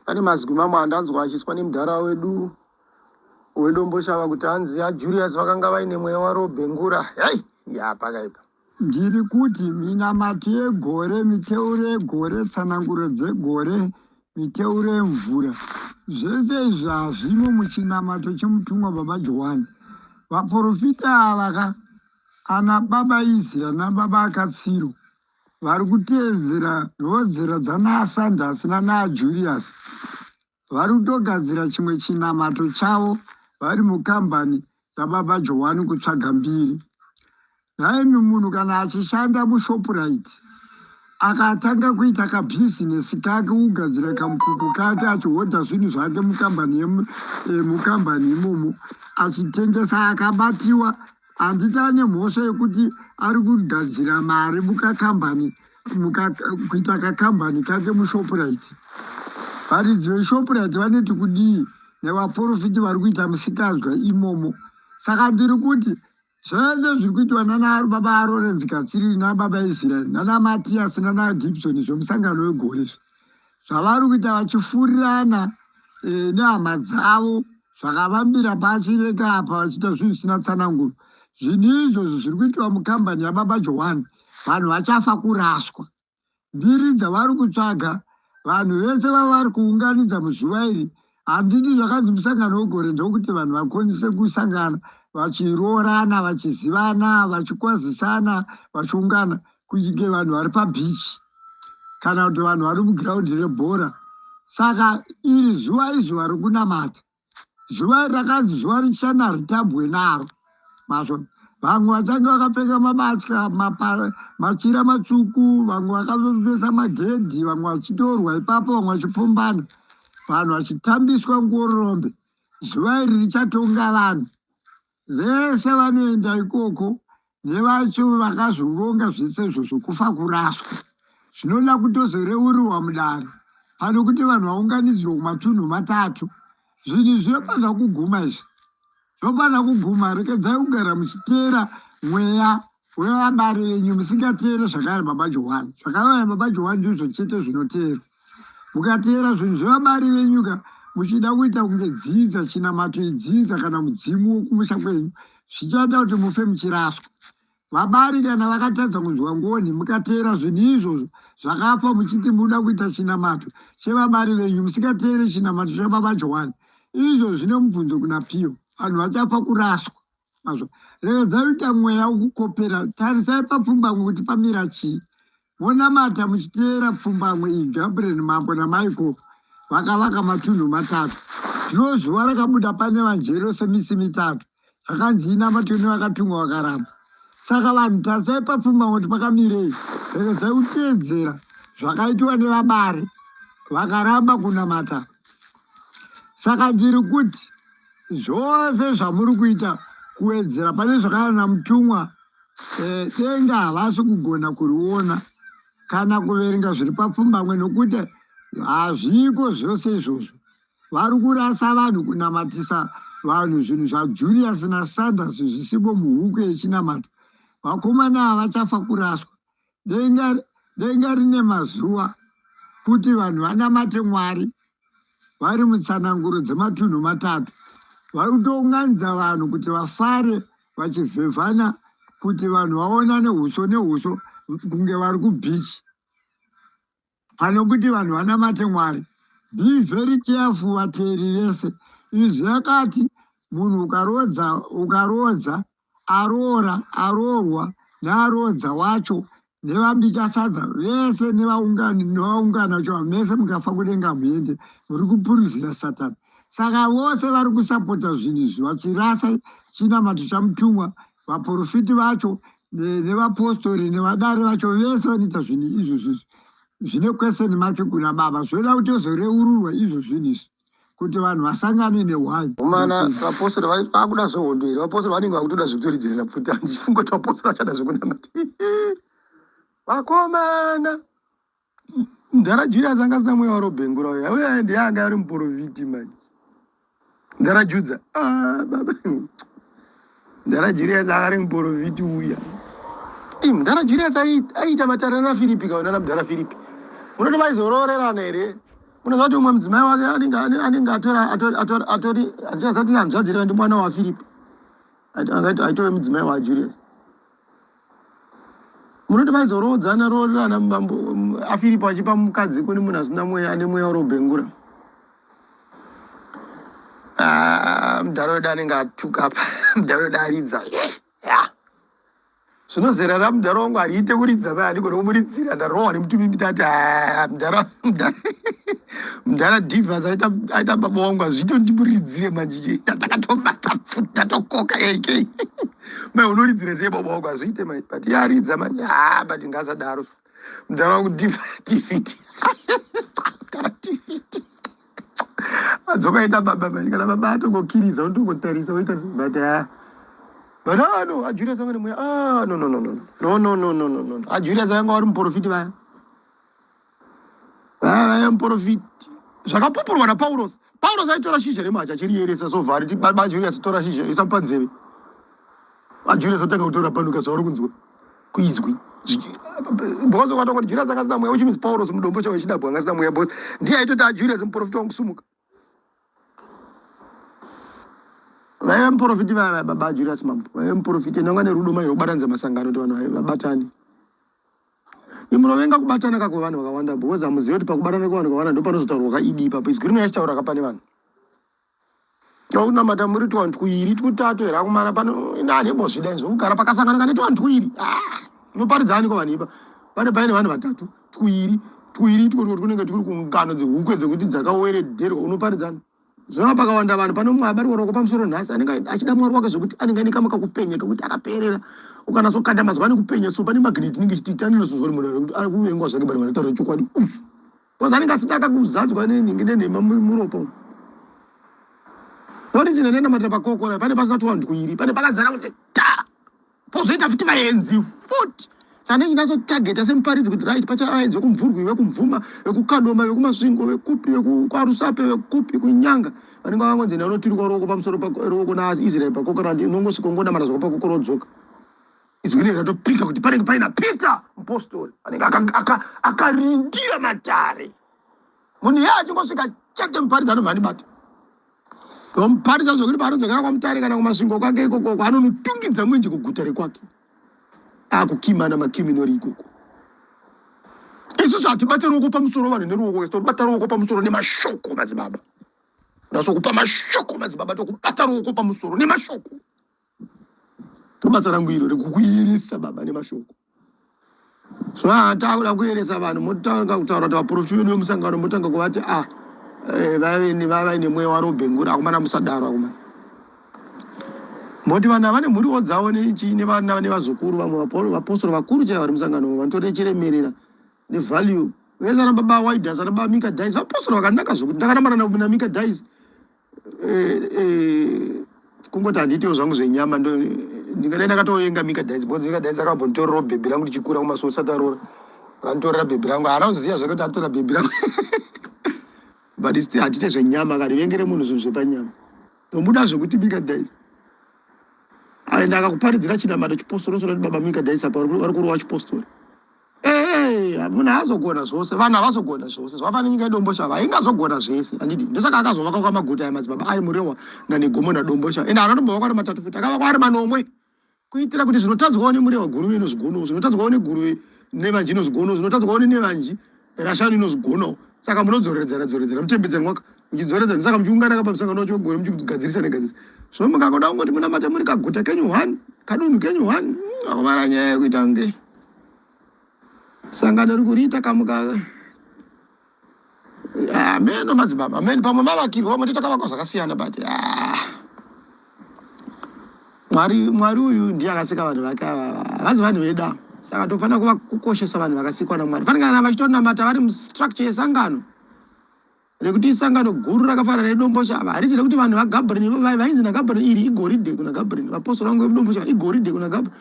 Pane mazwi mamwe andanzwa achiiswa nemudhara wedu weDomboshava kuti hanzi aJulius vakanga vaine mweya waRobhengura. Hei, ya pakaipa. Ndiri kuti minamato yegore, miteuro yegore, tsananguro dzegore, miteuro yemvura, zvese izvi hazvimo muchinamato chemutumwa Baba Johani. Vaporofita ava ka, ana Baba Izira nababa Akatsiro, vari kuteedzera nhodzera dzanaSanders nanaJulius. Vari kutogadzira chimwe chinamato chavo vari mukambani yaBaba Johani kutsvaga mbiri. Nhaimi munhu kana achishanda muShoprite akatanga kuita kabhizinesi kake kugadzira kamukuku kake achihodha zvinhu zvake mukambani mukambani imomo achitengesa akabatiwa handiti ane mhosva yekuti ari kugadzira mari mukakambani kuita kakambani kake muShoprite. Varidzi veShoprite vanoti kudii nevaporofiti vari kuita musikanzwa imomo? Saka ndiri kuti zvese zviri kuitwa nana baba aLawrence Katsiriri nababa Israel nana Matias nana Gibson zvemusangano wegore izvi zvavari kuita vachifurirana nehama dzavo zvakavambira pachireka apa vachiita zvinhu zvisina tsananguro. Zvinhu izvozvo zviri kuitwa mukambani yababa Johani, vanhu vachafa kuraswa. Mbiri dzavari kutsvaga vanhu vese vavari kuunganidza muzuva iri, handiti zvakanzi musangano wegore ndokuti vanhu vakwanise kusangana vachiroorana, vachizivana, vachikwazisana, vachiungana kunge vanhu vari pabhichi kana kuti vanhu vari mugiraundi rebhora. Saka iri zuva izuva rokunamata. Zuva iri rakanzi zuva rechishanu haritambwe naro. Mazvo vamwe vachange vakapfeka mabatya machira matsvuku, vamwe vakapfeka magedhi, vamwe vachitorwa ipapo, vamwe vachipombana, vanhu vachitambiswa ngorombe. Zuva iri richatonga vanhu vese vanoenda ikoko nevacho vakazvironga zvese izvozvo kufa kuraswa. Zvinoda kutozoreururwa mudare pano kuti vanhu vaunganidzwe kumatunhu matatu. Zvinhu izvi zvinofanira kuguma izvi. Zvinofanira kuguma. Rekedzai kugara muchiteera mweya wevabari venyu musingateere zvakare Baba Johani. Zvakauya Baba Johani ndizvo chete zvinoteerwa. Mukateera zvinhu zvevabari venyu ka muchida kuita kunge dzinza, chinamato idzinza kana mudzimu wokumusha kwenyu, zvichaita kuti mufe muchiraswa. Vabari kana vakatadza kunzwa ngoni mukateera zvinhu izvozvo zvakafa muchiti munoda kuita chinamato chevabari venyu musingateere chinamato chababa Johani, izvo zvine mubvunzo kuna Pio. Vanhu vachafa kuraswa. Mazvo. Regedzai kuita mweya wokukopera. Tarisai papfumbamwe kuti pamira chii. Monamata muchiteera pfumbamwe iyi. Gabriel Mambo naMichael vakavaka matunhu matatu. Zvino zuva rakabuda pane vanjero semisi mitatu. Zvakanzi inamatwe nevakatumwa vakaramba. Saka vanhu tarisai papfumbamwe kuti pakamirei. Regedzai kuteedzera zvakaitwa nevabari vakaramba kunamata. Saka ndiri kuti zvose zvamuri kuita kuwedzera pane zvakana namutumwa, denga havasi kugona kuriona kana kuverenga zviri papfumbamwe nokuti hazviko zvose izvozvo. Vari kurasa vanhu kunamatisa vanhu zvinhu zvaJulius naSanders zvisimo muhuku yechinamato. Vakomana ava vachafa kuraswa. Denga rine mazuva kuti vanhu vanamate Mwari vari mutsananguro dzematunhu matatu. Vari kutounganidza vanhu kuti vafare vachivhevhana kuti vanhu vaonane huso nehuso kunge vari kubhichi pane kuti vanhu vanamate Mwari. Be very careful vateeri vese. Izvi rakati munhu ukarodza aroora aroorwa nearoodza wacho nevabika sadza vese nevaungana vacho mese mukafa kudenga muende muri kupuruzira Satani. Saka vose vari kusapota zvinhu izvi vachirasa chinamato chamutumwa, vaprofiti vacho nevapostori nevadare vacho vese vanoita zvinhu izvozvo izvi zvine question mark kuna baba. Zvoda kutozoreururwa izvo zvinhu izvi kuti vanhu vasangane nehwai. Umana vapostori vakuda zvehondo here? Vapostori vanenge vakutoda zvekutoridzirana pfuti. Handifungi kuti vapostori vachada zvekunamata. Vakomana, Mudhara Julius anga asina mweya waRobhengura uya. Uya ndiye anga ari muprofiti manje. Mudhara Judza. Ah, baba. Mudhara Julius anga ari muprofiti uya. Ii, Mudhara Julius aiita matare naFiripi kaona naMudhara Firipi. Munoti vaizoroorerana here? Munoziva kuti umwe mudzimai wake anenge anenge atori atori atori atori handichazati hanzvadzi here ndi mwana waFiripi aitove mudzimai waJulius. Munoti vaizoroodzana roorerana mambo aFiripi achipa mukadzi kune munhu asina mweya ane mweya urobhengura. Ah, mudhara wedu anenge atuka apa mudhara wedu aridza yeah. Zvino zera ramudhara wangu hariite kuridza mai handigone kumuridzira ndarohwa nemutumbi ndati ah, mudhara mudhara mudhara divas aita aita baba wangu hazviite kuti ndimuridzire manje takatobata pfuti tatokoka ak mai unoridzira sei baba wangu hazviite mai but iye aridza manje ah but ngasadaro mudhara wangu david mudhara david adzoka aita baba manje kana baba atongokiriza unotongotarisa woita but ah but ah no ajulius anga nemweya ah no no no no no no no no no no ajulius anga vari muprofiti vaya vaya vaya muprofiti zvakapupurwa napauros pauros aitora shizha remacha achiriyeresa sobva ariti baba julius tora shizha isa panzeve vajulius otanga kutora panuka zvauri kunzwa kuizwi because ukatongoti julius akasina mweya which means pauros mudombo chavo chidabwa angasina mweya because ndiye aitoti ajulius muprofita wangu sumuka vaive muprofiti vaya baba ajulius mambo vaive muprofiti nanga nerudo mai rekubatanidza masangano kuti vanhu vabatane imunovenga kubatana kako vanhu vakawanda because hamuzivi kuti pakubatana kwevanhu vakawanda ndopanozotaurwa kaidi ipapo izwi rinoyachitaura kapane vanhu Tokunamata muri twanhu twuiri twutatu here akomana pano ini handimbozvida izvo kugara pakasangana kane twanhu twuiri ah, unoparidza ani ko vanhu ipa pane paine vanhu vatatu twuiri twuiri itwotwo twunenge twuri kungano dzehukwe dzekuti dzakawerederwa unoparidzani zvava pakawanda vanhu pane mumwe abatwa ruoko pamusoro nhasi anenge achida mwari wake zvekuti anenge aine kamwe kakupenya kekuti akaperera ukanatsokanda mazuva ane kupenya so pane magneti inenge ichiti anonyatsozwa kuti munhu ari kuvengwa zvake but vanhu vanotaura chokwadi ufu Because anenge asina akakuzadzwa nenhingi nenhema muropa umu. Original nenamatira pakokora pane pasina tuvanhu twuiri pane pakazara kuti ta pozoita futi vaenzi futi saka ndenge ndinatso semuparidzi kuti right pacha vaenzi vekumvurwi vekumvuma vekukadoma vekumasvingo vekupi vekwarusape vekupi kunyanga vanenge vangonzi ndanotirikwa ruoko pamusoro ruoko naisraeri pakokora unongosvika ungonamata zvako pakokora wodzoka Izwi rinenge ratopika kuti panenge paina Peter mupostori anenge akarindira matare. Munhu iye achingosvika chete muparidzi anobva andibata. Ndomuparidza zvekuti paanodzokera kwaMutare kana kuMasvingo kwake ikoko anonotungidza mwenje kuguta rekwake. Akukimana makiminori ikoko. Isusu hatibate ruoko pamusoro vanhu neruoko, isu tobata ruoko pamusoro nemashoko madzibaba. Nasokupa mashoko madzibaba tokubata ruoko pamusoro nemashoko. Ndobasa rangu iro rekukuyeresa baba nemashoko. So ah, takuda kuyeresa vanhu motanga kutaura kuti vaprofita vedu vemusangano motanga kuvati ah eh, vave vaine mweya warobhengura akomana musadaro akomana moti vanhu ava nemhuriwo dzavo nechii nevana nevazukuru vamwe vapostori vakuru chaivo vari musangano vanotori nechiremerera nevalue vese ana baba waidas ana baba mika dice vapostori vakanaka zvekuti ndakanamana namika dice eh, eh, kungoti handiitewo zvangu zvenyama ndingadai ndakatovenga mika dice because mika dice akambonditorerawo bhebhi rangu ndichikura kumasowe sati aroora akanditorera bhebhi rangu haana kuziva zvake kuti atora bhebhi rangu but still hatiite zvenyama kandivengere munhu zvinhu zvepanyama ndomuda zvekuti mika dice aenda akakuparidzira chinamato chipostori unosoona kuti baba mika dice apa vari kurova chipostori Eh, munhu haazogona zvose vanhu havazogona zvose zvakafanana nyika yedomboshava haingazogona zvese handiti ndosaka akazovakwa kwamaguta aya madzibaba ari murewa nanegomo nadomboshava ende akatombovakwa ari matatu futi akavakwa ari manomwe kuitira kuti zvinotadzwawo nemurewa guruve inozvigonawo zvinotadzwawo neguruve nevanji inozvigonawo zvinotadzwawo nenevanji rashanu inozvigonawo saka munodzoredzana dzoredzana mutembedzani mwaka muchidzoredzana saka muchiungana ka pamusangano wacho wegore muchigadzirisa negadzirisa zvino mukangoda kungoti munamata muri kaguta kenyu one kadunhu kenyu one akomana nyaya yekuita kunge Sangano rikuriita kamuka ameno madzibaba ameno pamwe mavakirwa pamwe takavakwa zvakasiyana but ah. Mwari Mwari uyu ndiye akasika vanhu vake ava havazi vanhu veda saka tofanira kuva kukoshesa vanhu vakasikwa naMwari fanike kana vachitonamata vari mustructure yesangano Rekuti isangano guru rakafanana neDomboshava harisi rekuti vanhu vaGabriel vainzi naGabriel iri igoridhe kuna Gabriel vapostori vangu vemuDomboshava igoridhe kuna Gabriel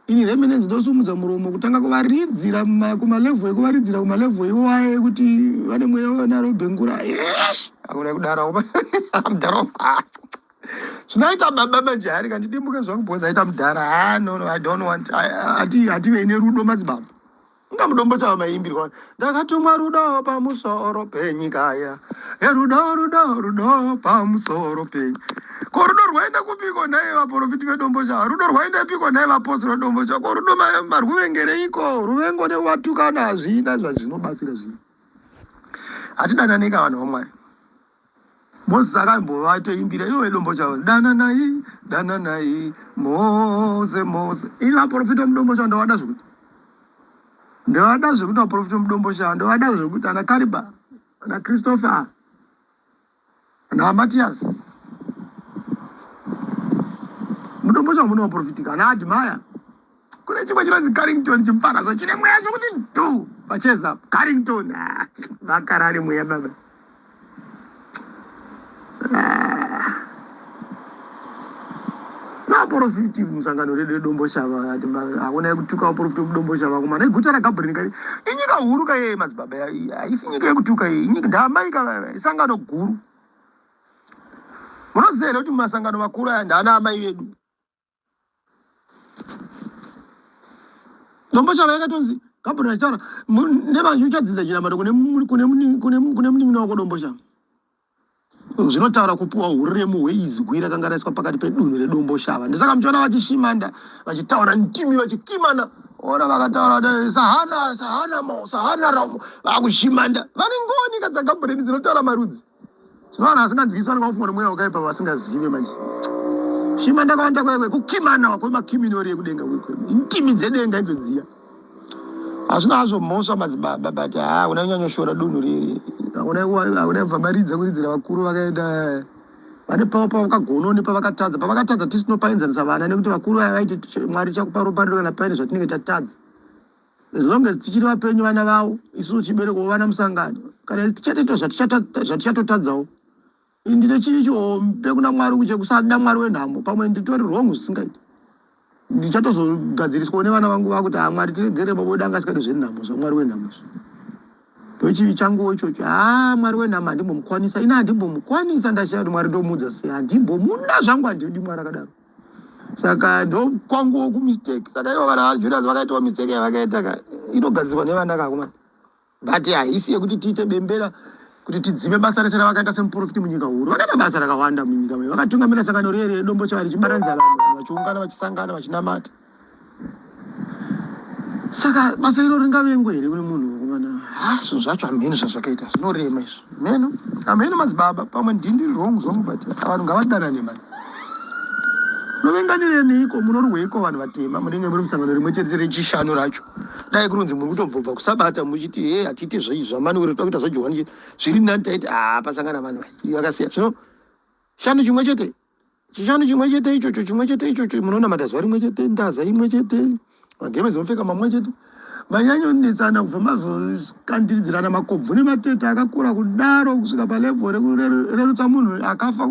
ini remenenzi ndosumudza muromo kutanga kuvaridzira kumalevel ekuvaridzira kumalevel iwayo ekuti vane mweya wanarobhengura yes akuna kudaro mudhara zvinoita baba manje hari kandidimbuke zvangu because aita mudhara ah no no i don't want hativei nerudo madzibaba. Inga mudomboshava maiimbirwa wani. Ndakatumwa rudo pamusoro penyika ya. Rudo rudo rudo pamusoro penyu. Ko rudo rwaenda kupiko nhai vaprofiti vedomboshava? Rudo rwaendepiko nhai vapostori vedomboshava? Ko rudo marwuvengereiko? Ruvengo nevatukana hazvina zvazvinobatsira zvii. Hatidananeka vanhu vaMwari. Moses akambova atoimbira ivo vedombo chavo dananai dananai Mose Mose. Ini vaprofita mudombo chavo ndovada zvekuti ndovada zvekuti vaprofita mudombo chavo ndovada zvekuti ana Kariba ana Christopher ana Matias mudombo chavo mune vaprofitika ana Admire kune chimwe chinonzi Carrington chimfana zvo chine mweya zvekuti dhu pacheza Carrington ah, vakarare mweya baba ah. Vaporofiti musangano redu reDomboshava hakuna yekutuka vaporofiti vemuDomboshava vakomana iguta raGabriel kari inyika huru ka yeye madzibaba haisi nyika yekutuka iyi inyika ndamai ka isangano guru munoziva here kuti mumasangano makuru aya ndaana amai vedu Domboshava yakatonzi Gabriel achitaura nevanhu uchadzidza chinamato kune munin'ina wako Domboshava. Zvinotaura kupiwa uremu hweizwi rakanga raiswa pakati pedunhu reDomboshava. Ndosaka muchiona vachishimanda vachitaura ndimi vachikimana ona vakataura sahana sahana mo sahana ramo vakushimanda vane ngoni kadzaGabriel dzinotaura marudzi. Zvino vanhu vasinganzwisi vanenge vakufunga kuti mweya wakaipa vasingazive manje. Shima ndakawanda kwekwe kukimana kwemakiminori ekudenga kwekwe. Ndimi dzedenga idzo dziya. Hazvina hazvo mhosva madzibaba but haa una kunyanyoshora dunhu riri. Hakuna hakuna kubva maridza kuridzira vakuru vakaenda vane pavo pavakagonawo nepavakatadza. Pavakatadza tisu tinopaenzanisa vana nekuti vakuru vaya vaiti Mwari chakupa ropa redu kana paine zvatinenge tatadza. As long as tichiri vapenyu vana vavo isusu tichiberekwawo vana musangano kana isu tichatoita zvatichatotadzawo ini ndine chivi chihombe kuna mwari uku chekusada mwari wenhamo pamwe nditori wrong zvisingaiti ndichatozogadziriswawo nevana vangu vakuti ha mwari tiregerere baba wedu anga asikadi zvenhamo zvamwari wenhamo izvi ndochivi changuwo ichocho ha mwari wenhamo handimbomukwanisa ini handimbomukwanisa ndashaya kuti mwari ndomuudza sei handimbomuda zvangu handidi mwari akadaro saka ndokwanguwo kumistake saka ivo vana vajudas vakaitawo mistake yavakaita ka inogadzirwa nevana kakomana but haisi yekuti tiite bembera kuti tidzime basa rese ravakaita semuprofiti munyika huru vakaita basa rakawanda munyika me vakatungamira sangano riye redombo chava richibatanidza vanhu vanhu vachiungana vachisangana vachinamata Saka basa iro ringavengwe here kune munhu vakomana? Ha, zvinhu zvacho hamheno zvazvakaita zvinorema izvo. Mheno, hamheno madzibaba, pamwe ndini ndiri wrong zvangu but vanhu ngavadanane mani. Munovenganire neiko munorweiko vanhu vatema munenge muri musangano rimwe chete rechishanu racho. Dai kunonzi muri kutobvobva kusabata muchiti he hatiite zvamani uri toda kuita zvaJohani zviri nani taiti haa pasangana vanhu vakasiya. Zvino shanu chimwe chete Chishanu chimwe chete ichocho chimwe chete ichocho munonamata zuva rimwe chete ndaza imwe chete magemezi mopfeka mamwe chete manyanyonetsana kubva mazokandiridzirana makobvu nematete akakura kudaro kusvika palevho rekurerutsa munhu akafa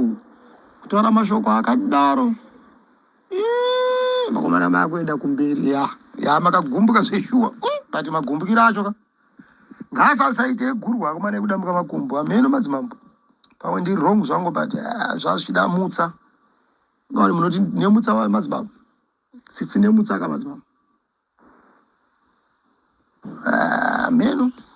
kutaura mashoko akadaro vakomana makuenda kumberi ya ya makagumbuka zveshuwa but magumbukiro acho ka ngaasasaite egurwa akomana ekudambuka makumbo hameno madzimambo pamwe ndiri wrong zvangu but ah, zvazvichida mutsa vanhu munoti nemutsa madzibaba tsitsi nemutsa ka madzibaba ah, hameno ah,